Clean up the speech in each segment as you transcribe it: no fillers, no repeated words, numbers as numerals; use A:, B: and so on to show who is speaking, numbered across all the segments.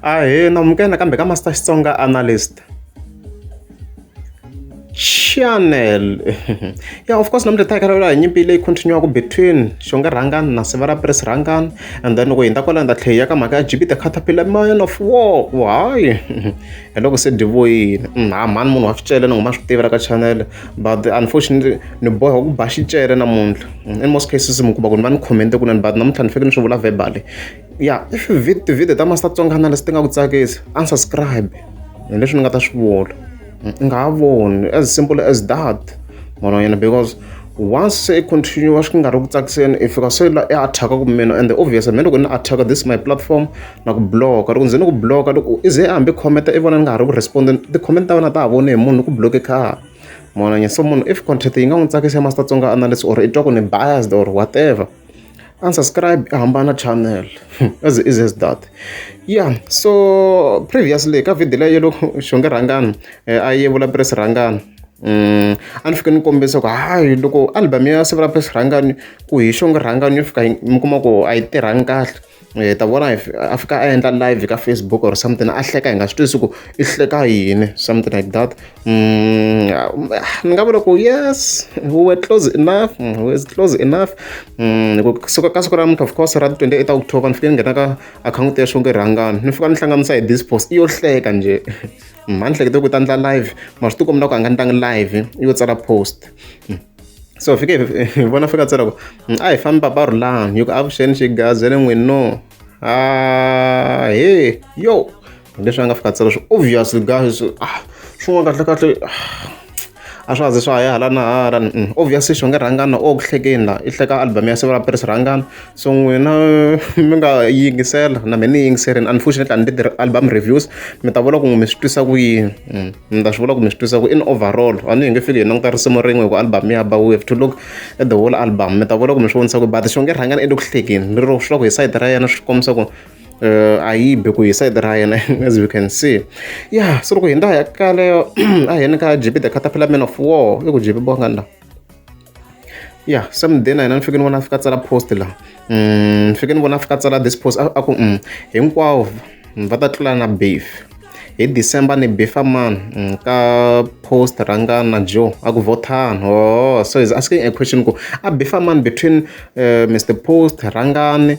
A: Ahee, na amukela nakambe ka Master Xitsonga Analyst channel. Yeah, of course namuntlha hi ta hi hi nyimpi leyi continue-aka between Xonge Rhangani na Sivara Press Rhangani, and then loko hi hundza kwalano hi ta tlhela hi ya ka mhaka ya GB the Caterpillar Man of War. Ku hayi hi loko se dyi vuyile. Ha mhani munhu wa swicele ni ngo ma swi tiva la ka channel, but unfortunately ni boheka ku ba xicele namuntlha. In most cases mi kuma ku ni va ni comment-e kunene, but namuntlha ni fanekele ni swi vula verbally. Ya if tivhidiyo ta Master Tsonga Analyst ti nga ku tsakisi, unsubscribe hi leswi ni nga ta swi vula. U nga ha voni, as simple as that mara because once se i continue swi nga ri ku tsakiseni, i fika se la i attack-a mina, and obviously mina loko ni attack-a, this is my platform, na ku block-a. Loko ndzi ni ku block-a, loko i ze hambi comment i vona ni nga ha ri ku respond-eni, ti-comment ta wena ta ha voni hi munhu, ni ku block-e khale mona. So munhu if content yi nga n'wi tsakisi ya Master Tsonga Analyst or i twa ku ni biased or whatever, unsubscribe, i hambana channel, as easy as that. Yeah, so previously ka video leyo loko Xonge Rhangani a yevula Press Rhangani, a ni fike ni kombisa ku hayi loko album ya Sivara Press Rhangani ku hi Xonge Rhangani yo fika mi kuma ku a yi tirhangi kahle, hi ta vona a fika a endla live ka Facebook or something, a hleka hi nga swi twisisi ku i hleka yini, something like that. Ni nga vula ku yes, we were close enough, we were close enough. Hi ku suka ka siku ra namuntlha, of course ra 28 October, ni fike ni nghena ka akhawunti ya Xonge Rhangani, ni fika ni hlanganisa hi this post i yo hleka njhe. A ni hlekete ku ta endla live, mara swi tikomba na ku a nga ndlangi live, i yo tsala post. So fike hi vona fika tsala ku a hi fambi papa Rhulani, hi ku avuxeni xigazele n'wini no he yo, hi leswi a nga fika tsala swi. Obviously guys, ah, swin'wana kahle kahle a swa ha ze swa ha ya hala na hala. Obviously Xonge Rhangani o ku hlekeni la i hleka album ya Sivara Press Rhangani. So n'wina mi nga yingisela na mina ni yingiserini, unfortunately a ni ti-album reviews, mi ta vula ku mi swi twisa ku yini. Mi ta swi vula ku mi swi twisa ku in overall, a ni hi nge fiki hi languta risimu rin'we hi ku album ya ba, we have to look at the whole album. Mi ta vula ku mi swi vonisa ku, but Xonge Rhangani i le ku hlekeni lero swi ku hi sayiti ra yena, swi kombisa ku a yi bi ku hi sayiti ra yena, as we can see. Yeah, so loko hi ndza ya kaleyo, a hi yeni ka GB the Caterpillar Man of War, i ku GB bongani la. Yeah, same day na yena ni fike ni vona a fika tsala post la. Ni fike ni vona a fika tsala this post, a ku hinkwavo va ta tlula na beef hi December, ni beefa man ka Post Rhangani na Joe, a ku vhotani. Oh, so he's asking a question ku a beefa man between Mr Post Rhangani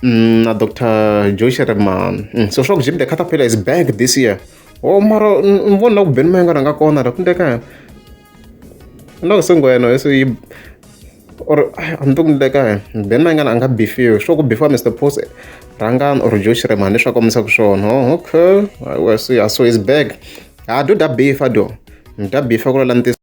A: na Dr Joe Shirimani. So swa ku GB the Caterpillar is back this year. Oh, mara ni vona ku Benny Mayengani a nga kona la ku ndleka na ku se ngwena so yi or a ni to ku ndleka Benny Mayengani a nga beefiwi, swo ku beefiwa Mr Post Rhangani or Joe Shirimani, leswi a kombisaka swona. Oh, okay, well, so yeah, so he's back. Ha do da beefa do da beefa ku lala ntiyiso.